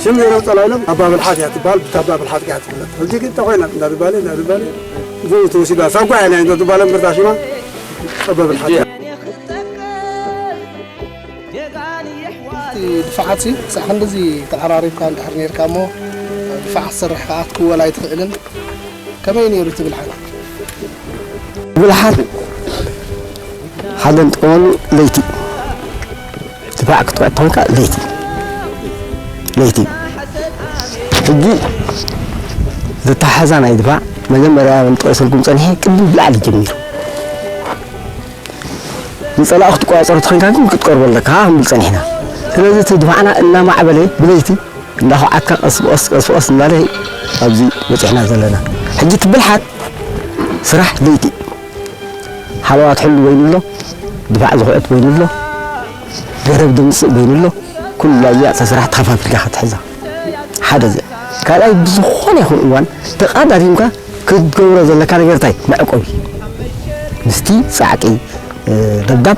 ሽም ገይሮም ፀላኢሎም ኣባ ብልሓት እያ ትበሃል ብታ ኣባ ብልሓት እያ ትፍለጥ ሕጂ ግን ተኮይና እንዳ ዱባለ እንዳ ዱባለ ብኡ ተወሲዳ ሳጓ እያ ናይ እንዳ ዱባለ እምበር ታሽማ ኣባ ብልሓት እያ ድፋዓት ሲ ክሳዕ ክንድዚ ተዓራሪብካ እንድሕር ነርካ እሞ ድፋዕ ክትሰርሕ ከዓ ክትክወል ኣይትኽእልን ከመይ ነይሩ እቲ ብልሓት ብልሓት ሓደ ንጥቀመሉ ለይቲ ድፋዕ ክትኩዕ ተኾንካ ለይቲ ለይቲ ሕጂ ዝተሓዛ ናይ ድፋዕ መጀመርያ ንጠቂሰልኩም ፀኒሐ ቅድም ብላዕሊ ጀሚሩ ንፀላኢ ክትቆፃፀሮ ተኾንካ ግን ክትቀርቦ ኣለካ ክንብል ፀኒሕና ስለዚ እቲ ድፋዕና እናማዕበለ ብለይቲ እንዳኹዓትካ ቀስ ብቐስ ቀስ ብቐስ እናለ ኣብዚ በፂሕና ዘለና ሕጂ እቲ ብልሓት ስራሕ ለይቲ ሓለዋ ትሕሉ በይኑ ኣሎ ድፋዕ ዝኹዕት በይኑ ኣሎ ገረብ ድምፅእ በይኑ ኣሎ ኩሉ ኣብዚኣ እታ ስራሕ ተኸፋፊልካ ክትሕዛ ሓደ እዚኣ ካልኣይ ብዝኾነ ይኹን እዋን ተቓዳዲምካ ክትገብሮ ዘለካ ነገር እንታይ መዕቆቢ ምስቲ ፃዕቂ ደብዳብ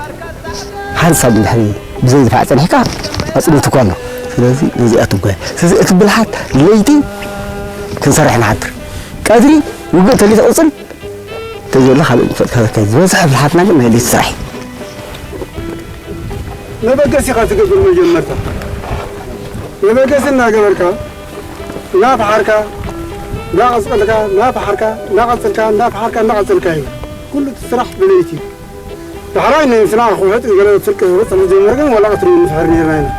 ሓንሳብ እንድሕሪ ብዘይ ድፋዕ ፀኒሕካ ኣፅኒትኳ ኣሎ ስለዚ ነዚኣ ትጓየ ስለዚ እቲ ብልሓት ለይቲ ክንሰርሕ ንሓድር ቀትሪ ውግእ ተሊት ቅፅል ተዘሎ ካልእ ንፈልጥ ካዘካይ ዝበዝሐ ብልሓትና ግን ናይ ለይቲ ስራሕ እዩ መበገሲ ኢኻ ትገብር መጀመርታ መበገሲ እናገበርካ እናፈሓርካ እናቐፀልካ እናፈሓርካ እናቐፀልካ እናፈሓርካ እናቐፀልካ እዩ ኩሉ እቲ ስራሕ ብለይቲ እዩ ዳሕራይ ናይ ምስና ክውሕጥ ገለ ፍርቂ ክወፅእ ዝጀመር ግን ዋላ ቀትሪ ንፍሕር ነርና ኢና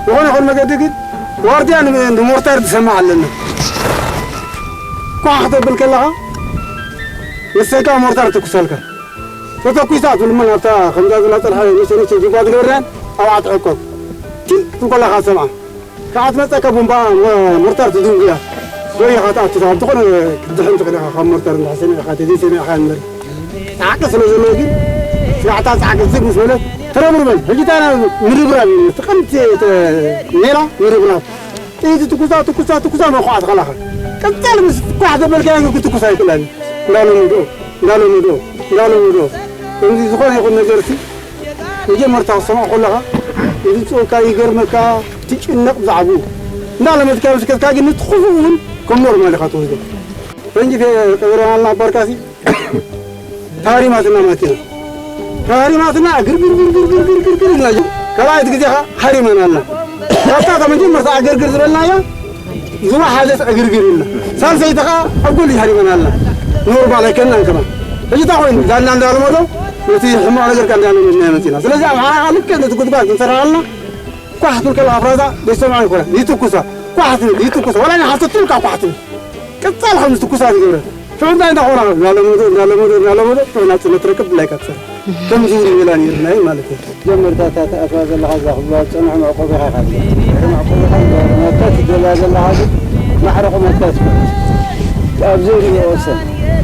ዝኾነ ይኹን መገዲ ግን ዋርድያ ንሞርታር ትሰምዕ ኣለና ኳሕ ክተብል ከለኻ ንሰካ ሞርታር ትኩሰልካ ተተኩሳ ትልመን ኣብታ ከምዛ ዝላ ፀልሓ ነሸነሸ ጅባ ዝገበርናን ኣብኣ ትዕቆብ ቲል ትንኮላኻ ሰምዓ ካብ ትመፀካ ቡምባ ሞርታር ትድንጉያ ወይ ኢኻ ትኣቱ ኣብ ዝኾነ ክትድሕን ትኽእል ኢኻ ካብ ሞርታር እንዳሰሚዕካ ተዘይሰሚዕካ ንበር ፃዕቂ ስለ ዘለዎ ግን ስራሕታ ፃዕቂ ዝግ ምስ በለት ተረብርበን ሕጂታ ምርብራብ እዩ ትቐምቲ ሜላ ምርብራብ ጥይት ትኩሳ ትኩሳ ትኩሳ መኹዓ ትኸላኸል ቀፃል ምስ ኳሕ ዘበልካዮ ክትኩስ ኣይክእላን እንዳሎምድኦ እንዳሎምድኦ እንዳሎምድኦ ከምዚ ዝኾነ ይኹን ነገር ሲ መጀመርታ ክሰምዖ ከለኻ ይድንፅወካ ይገርመካ ትጭነቕ ብዛዕብኡ እንዳለመድካ ምስ ከድካ ግን ንትኽፉ እውን ከም ኖርማል ኢኻ ትወስዶ ፈንጂ ቀበረናልና ኣባርካሲ ተሃሪማትና ማኪና ተሃሪማትና ግርግርግርግርግርግርግር ኢልና ካልኣይቲ ግዜ ከዓ ሃሪመናልና ካብታ ካብ መጀመርታ ዕግርግር ዝበልናያ ዝወሓዘት ዕግርግር ኢልና ሳልሰይቲ ከዓ ኣብ ጎሊ ሃሪመናልና ኖርማል ኣይከናን ከማን ሕጂ እንታይ ኮይኑ ዳና እንዳለመዶ ነቲ ሕማቕ ነገር ካ እንዳለመድና መፂና ስለዚ ኣምሓራ ከዓ ልክዕ ነቲ ጉድጓድ ክንሰርሓልና ኳሕ ትብል ከላ ኣፍራዛ ዘይሰምዖ ኣይኮነን። ይትኩሳ፣ ኳሕ ትብል፣ ይትኩሳ። ዋላ ንሓሰት ትብል ካብ ኳሕ ትብል። ቀጻል ከም ዝትኩሳ ዝገብረ። ሽዑ እንታይ እንዳኾና? እናለመዶ፣ እናለመዶ፣ እናለመዶ፣ ሽዑ ናጽነት ትረክብ፣ ብላይካ ትሰርሕ። ከምዚ እውን ሜላ ነይርና እዩ ማለት እዩ። ጀመርታ እታ ትኣትዋ ዘለኻ እዛ ክብልዋ ዝጸንሑ መዕቆቢኻ ኢኻ ትብል። ድሕሪ መዕቆቢኻ መብታ ትደልያ ዘለኻ ግን ማዕረ ቁመትካ ትፈልጥ። ኣብ ዘይርእዮ ወሰን፣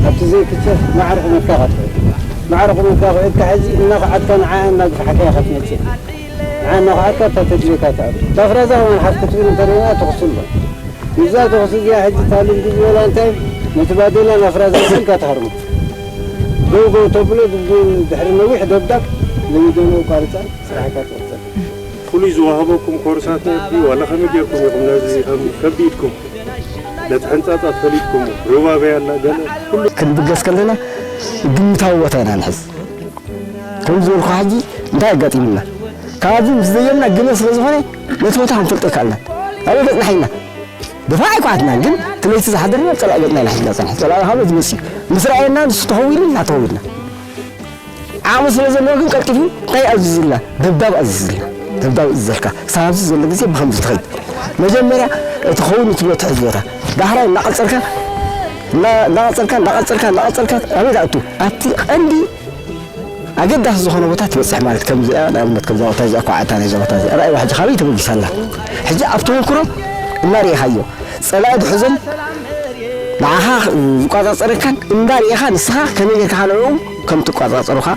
ኣብቲ ዘይክቸፍ ማዕረ ቁመትካ ኢኻ ትኸይድ። ማዕረ ቁመትካ ኺድካ ሕጂ እናኸዓትካ ንዓኣ እናግፍሓካ ኢኻ ትመጽእ። ንዓኣ እናኸዓትካ እታ ተድልየካ ትኣቱ። እታ ፍራዛ ከማን ሓፍ ክትብል እንተ ደይና ትኹስሎ። ንዛ ተኹሲ እዚኣ ሕጂ እታ ልምዲ ዝበላ እንታይ ነቲ ባዴላ ናብ ፍራዛ ስልካ ትሃርሞ። ደው ደው ተብሎ ድሕሪ ነዊሕ ደብዳብ ለሚዶም ኣቋሪጻ ስራሕካ ትቕጽል። ፍሉይ ዝወሃበኩም ኮርሳት ነድዩ ዋላ ከመይ ጌርኩም ኢኹም ነዚ ከም ከቢድኩም ነቲ ሕንጻጻ ትፈሊጥኩም ሩባበይ ኣላ ገለ ኩሉ ክንብገስ ከለና ግምታዊ ቦታ ኢና ንሕዝ። ከም ዝበልኩ ሕጂ እንታይ ኣጋጢሙና? ካብዚ ምስ ዘየምና ግመ ስለ ዝኾነ ነቲ ቦታ ክንፈልጦ ይከኣልና። ኣበይ ገጽና ሒዝና? ደፋዕ ኣይኳዓትና፣ ግን እቲ ለይቲ ዝሓደርና ጸላኢ ገጽና ኢና ሒዝና ጸንሐ። ጸላኢ ካብ ዝመጽእ ምስ ረኣየና ንሱ ተኸዊሉ ንሕና ተኸዊልና። ዓቕሚ ስለ ዘለዎ ግን ቀልጢፉ እንታይ ኣዚዙልና? ደብዳብ ኣዚዙልና። ደብዳብ ኣዚዘልካ። ክሳብ ኣብዚ ዘሎ ግዜ ብኸምዚ ትኸይድ። መጀመርያ እቲ ኸውን እትብሎ ትሕዝ ቦታ። ዳሕራይ እናቐጸልካ፣ እና-፣ እናቐጸልካ፣ እናቐጸልካ፣ እናቐጸልካ፣ ኣበይ ትኣቱ? ኣብቲ ቀንዲ ኣገዳሲ ዝኾነ ቦታ ትበጽሕ ማለት ከምዚኣ፣ ንኣብነት ከምዛ ቦታ እዚኣ፣ ኳዕታ ናይዛ ቦታ እዚኣ። ረኣይዋ ሕጂ ካበይ ተበጊሳ ኣላ? ሕጂ ኣብ ተመክሮ እናርኢኻዮ፣ ጸላኢ ድሕዞም ንዓኻ ዝቋጻጸረካን እንዳርኢኻ ንስኻ ከመይ ጌርካ ንዕኡ ከም ትቋጻጸሩኻ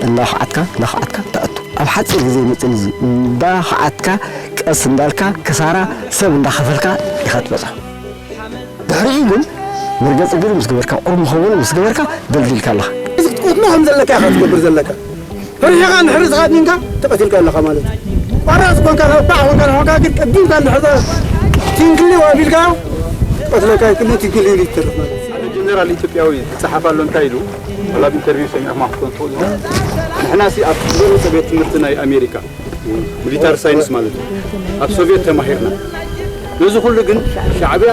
እናኸዓትካ፣ እናኸዓትካ ትኣቱ። ኣብ ሓጺር ግዜ ይመጽእ እዚ። እንዳኸዓትካ፣ ቀስ እንዳልካ፣ ክሳራ ሰብ እንዳኸፈልካ ኢኻ ትበጽሖ። ድሕሪኡ ግን መርገጺ እግሪ ምስ ገበርካ፣ ቁሩብ መኸወኒ ምስ ገበርካ፣ ደልዲልካ ኣለኻ። እዚ ክትቀትሎ ከም ዘለካ ኢኻ ትገብር ዘለካ። ፈሪሕኻ እንድሕር ዝኻድንካ፣ ተቐቲልካ ኣለኻ ማለት እዩ። ቆራጽ ኮንካ፣ ባዕ ኮንካ፣ ንሕካ ግን ቀዲምካ እንድሕር ትንክሊ ኣቢልካዮ፣ ቀትለካ ይክሊ ትንክሊ ኢሉ ይተርፍ ማለት እዩ። ሓደ ጀነራል ኢትዮጵያዊ ክጸሓፍ ኣሎ እንታይ ኢሉ? ዋላ ኣብ ኢንተርቪው ሰሚዕኹም ክትፈልጡ ትኽእሉ ኢኹም። ንሕናሲ ኣብ ዝበለጸ ቤት ትምህርቲ ናይ ኣሜሪካ፣ ሚሊታሪ ሳይንስ ማለት እዩ። ኣብ ሶቪየት ተማሂርና። ነዚ ኩሉ ግን ሻዕብያ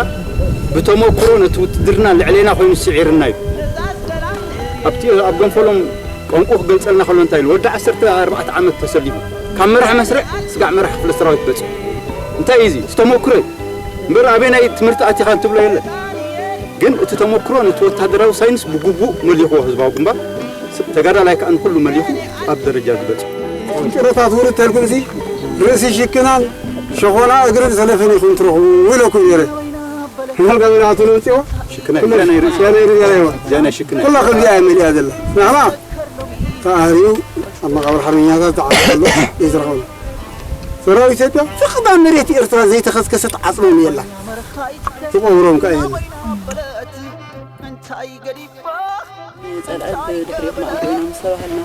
ብተመኩሮ ነቲ ውትድርና ልዕሌና ኮይኑ ስዒርና እዩ። ኣብቲ፣ ኣብ ገንፈሎም ቋንቋ ክገልጸልና ከሎ እንታይ ኢሉ? ወዲ ዓሰርተ ኣርባዕተ ዓመት ተሰሊፉ። ካብ መራሕ መስርዕ ስጋዕ መራሕ ክፍለ ሰራዊት በጺሑ። እንታይ እዩ እዚ? እዚ ተመኩሮ እዩ። እምበር ኣበይ ናይ ትምህርቲ ኣቲኻ እንትብሎ የለን። ግን እቲ ተመኩሮ ነቲ ወታደራዊ ሳይንስ ብግቡእ መሊኽዎ ህዝባዊ ግንባር፣ ተጋዳላይ ከኣ ንኹሉ መሊኹ ኣብ ደረጃ ዝበጽሕ። ጭረታት ውርድ ተልኩም እዚ ርእሲ ሽክናን ሸኾና እግርን ሰለፍን ኢኹም ትረኽቡ ኢለኩም ነይረ። ሕማል ጋዜጣ ኣቶ ነምጽዋ ሽክና ኩሉ እዚኣ ናይ ርእሲ እዚኣ ናይ ርእሲ እዚኣ እያ። እዚኣ ናይ ሽክና። ኩላ ከምዚኣ እያ መሊኣ ዘላ። ንሕና ተኣርዩ ኣብ መቓብር ሓርበኛታት ተዓጽዩ ኣሎ፣ ይዝረኸቡ። ሰራዊት ኢትዮጵያ ፍቕዳ መሬት ኤርትራ ዘይተኸስከሰት ዓጽሞም የላ። ትቐብሮም ከኣ የለን። ጸላእቲ ድሕሪኹም ኣእትውና ምስ ተባሃልና፣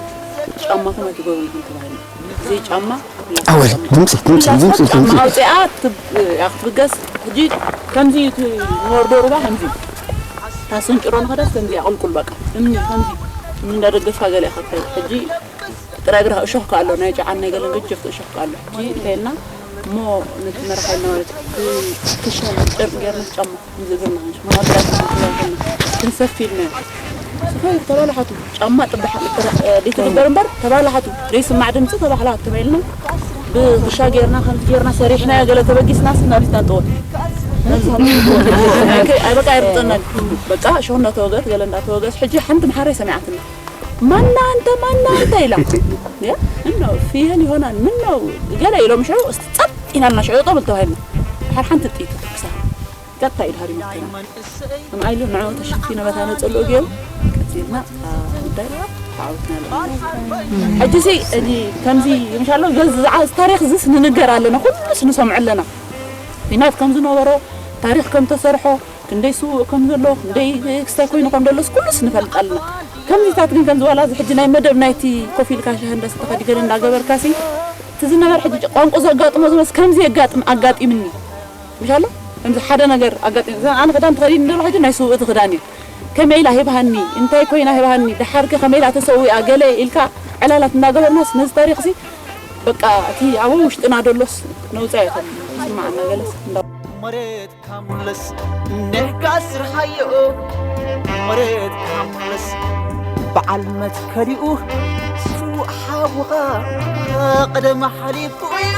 ጫማኹም ኣይትገብሩን ኢኹም ተባሂልና። ብዘይ ጫማ ኣወል፣ ድምጺ፣ ድምጺ፣ ኩላትና ድምጺ፣ ጫማ ድምጺ። ኣውጺኣ ትብ-፣ እያ ክትብገስ። ሕጂ ከምዚ እዩ እቲ ንወርዶ ሩባ ከምዚ እዩ። እታ ስንጭሮ ንኸዳስ ከምዚ እያ ቁልቁል በቃ። እምኒ ከምዚ፣ እምኒ እንዳደገፍካ ገለ ኢኻ ትኸይድ። ሕጂ ጥራይ እግርኻ እሾኽ ከኣ ኣሎ፣ ናይ ጨዓን ናይ ገለን ገጀፍቲ እሾኽ ከኣ ኣሎ። ሕጂ እንታይ ኢልና እሞ ነቲ መርሓ ኢልና ማለት እዩ። ብክሻ ጨርቂ ጌርና ጫማ። ንዝእግርና ክንሽ-፣ መቐበላት ክንሽ-፣ ክንሰፊ ኢልና። ስፈ ተባላሓቱ፣ ጫማ ጥብሓ፣ ጥረ-፣ ደይትግበር እምበር፣ ተባላሓቱ፣ ደይስማዕ ድምፂ ተባሕላሓቱ ተባሂልና። ብክሻ ጌርና፣ ከምዚ ጌርና ሰሪሕናዮ፣ ገለ ተበጊስናስ ናብ ሪስታን ጥወት። ነዚ፣ ኣይ፣ በቃ ኣይርግፀናን። በቃ፣ እሾኽ እንዳተወገት፣ ገለ እንዳተወገት፣ ሕጂ ሓንቲ መሓረይ ሰሚዓትና። "ማና ኣንተ፣ ማና ኣንተ?" ኢላ። ያ፣ ምነው ፍየል ይሆናል፣ ምነው ገለ ኢሎም ሽዑ፣ እስቲ ጸጥ ኢናልና ሽዑ፣ ጠብል ተባሂልና። ድሓር ሓንቲ ጥይት ተተኩሳ። ቀጥታ ኢድ ሃሪማትና። እምኣይሉ ንዕኡ ተሸፊነ በታ ነጸልኡ ገይሩ ቀጺልና፣ እታ ጉዳይ ተዓዊትና ኣለና። ሕጂሲ፣ እዚ ከምዚ፣ ምሻሎ፣ ገዝ-፣ ዝዓ-፣ ታሪኽ ዝስ ንንገር ኣለና፣ ኩሉስ ንሰምዖ ኣለና። ኲናት ከም ዝነበሮ፣ ታሪኽ ከም ተሰርሖ፣ ክንደይ ስዉእ ከም ዘሎ፣ ክንደይ ክስታይ ኮይኑ ከም ዘሎስ ኩሉስ ንፈልጥ ኣለና። ከምዚታት ግን ከምዚ ዋላ እዚ ሕጂ ናይ መደብ ናይቲ ኮፍ ኢልካ ሻሂ እንዳሰተኻ ድገለ እንዳገበርካሲ፣ እቲ ዝነበረ ሕጂ ቋንቋ ዘጋጥሞ ዝመስ ከምዚ የጋጥም ኣጋጢምኒ። ምሻሎ? ከምዚ ሓደ ነገር ኣጋጢም፣ ኣነ ክዳን ተኸዲኒ እንደሎ ሕጂ ናይ ስውእቲ ክዳን እዩ። ከመይ ኢላ ሂብሃኒ? እንታይ ኮይና ሂብሃኒ? ደሓርከ ከመይ ኢላ ተሰዊኣ? ገለ ኢልካ ዕላላት እንዳገበርናስ ነዚ ታሪኽሲ በቃ እቲ ኣብ ውሽጥና ደሎስ ነውፃ ይኸም ስማዓና ገለስ እንዳ መሬት ካምለስ እንዴካ ስርሓዮ መሬት ካምለስ በዓል መትከሊኡ ስውእ ሓውኻ ቀደም ሓሊፉ እዩ።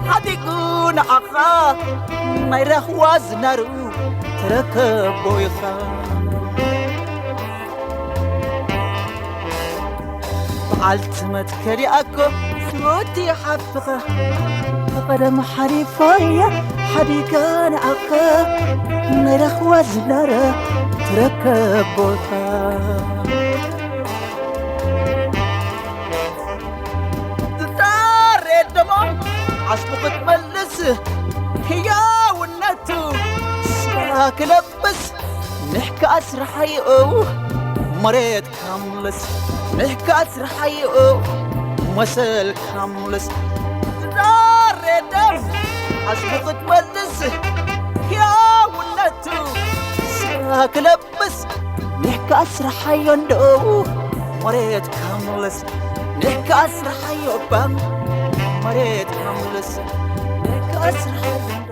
ሓዲጉ ንዓኻ ናይ ረኽዋ ዝናሩ ትረከቦ ኢኻ። በዓልቲ መትከል ይኣኮ ስወዲ ሓፍትኻ ብቐደም ሓሊፋ እያ ሓዲጋ ንዓኻ ናይ ረኽዋ ዝናረ ትረከብ ቦታ። ዝጣሬ ደሞ ዓስቡ ክትመልስ ህያውነቱ ስራ ክለብስ ንሕካ ኣስርሓዮ መሬት ካምልስ ንሕካ ኣስርሓዮ መሰል ካምልስ ዝጣሬ ደም ዓስቡ ክትመልስ ህያውነቱ ስራ ክለብስ ንሕካ ኣስርሓዮ እንዶ መሬት ካምልስ ንሕካ ኣስርሓዮ ባም መሬት ካምልስ ንሕካ ኣስርሓዮ እንዶ